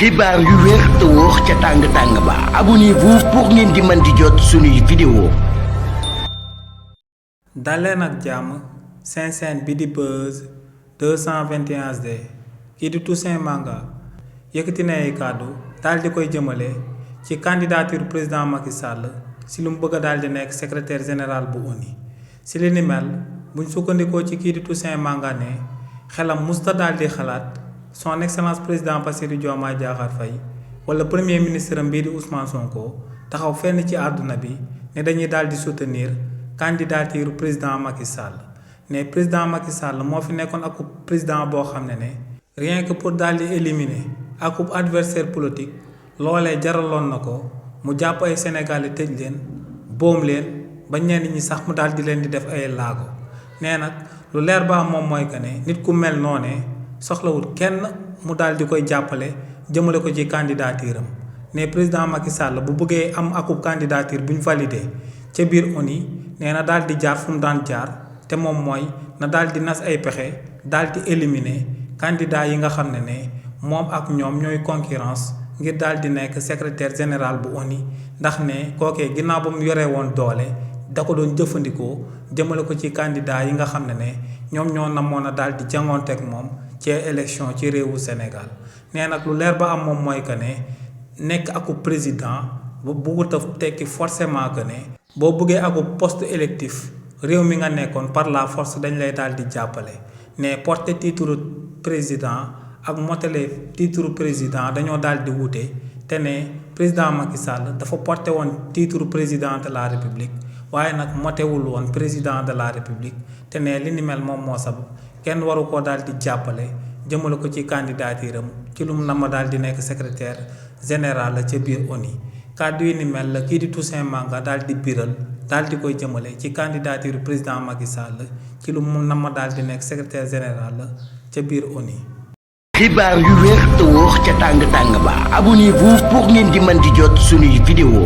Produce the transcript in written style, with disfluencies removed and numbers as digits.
xibaar yu wér te wóor ca tàng ba abonnez-vous pour ngeen di mën di jot suñuy vidéo. daleen ak jàmm seen chaîne bi di Buzz 221 HD kii di Toussaint Manga yëkkati na ay kàddu daal di koy jëmale ci candidature président Macky Sall si lu mu bëgg a daal di nekk secrétaire général bu ONU. si li ni mel buñ sukkandikoo ci kii di Toussaint Manga ne xelam musta daal di xalaat son excellence président Bassirou Diomaye Diakhar Faye wala premier ministre am bii di Ousmane Sonko taxaw fenn ci àdduna bi ne dañuy daal di soutenir candidature président Macky Sall ne président Macky Sall moo fi nekkoon ak président boo xam ne rien que pour daal di éliminer ak adversaire politique loolee jaraloon na ko mu jàpp ay Sénégalais tëj leen boom leen ba ñenn ñi sax mu daal di leen di def ay laago nee nag lu leer ba moom mooy que ne nit ku mel noonee soxlawul kenn mu daal di koy jàppale jëmale ko ci candidature am ne président Macky Sall bu bëggee am akub candidature bu ñu validé ca biir ONU nee na daal di jaar fu mu daan jaar te moom mooy na daal di nas ay pexe daal di éliminer candidat yi nga xam ne moom ak ñoom ñooy concurrence ngir daal di nekk secrétaire général bu ONU ndax ne kookee ginnaaw ba mu yoree woon doole da ko doon jëfandikoo jëmale ko ci candidat yi nga xam ne ñoom ñoo namoon a daal di jangoonteeg moom ci élection ci réewu Sénégal nee nag lu leer ba am moom mooy que ne nekk aku président bu buggut a tekki forcément que ne boo bëggee aku poste électif réew mi nga nekkoon par la force dañ lay daal di jàppale ne porter titre président ak motale titre président dañoo daal di wute te ne président Macky Sall dafa porté woon titre président de la république waaye nag motewul woon président de la république te ne li ni mel moom moo sabab kenn waru koo daal di jàppale jëmale ko ci candidature am ci lu mu nama daal di nekk secrétaire général la ca biir ONU kàddu yi ni mel la kii di Toussaint Manga daal di biral daal di koy jëmale ci candidature président Macky Sall ci lu mu nama daal di nekk secrétaire général la ca biir ONU. xibaar yu wér te wóor ca tàng ba abonnez-vous pour ngeen di mën di jot suñuy vidéo.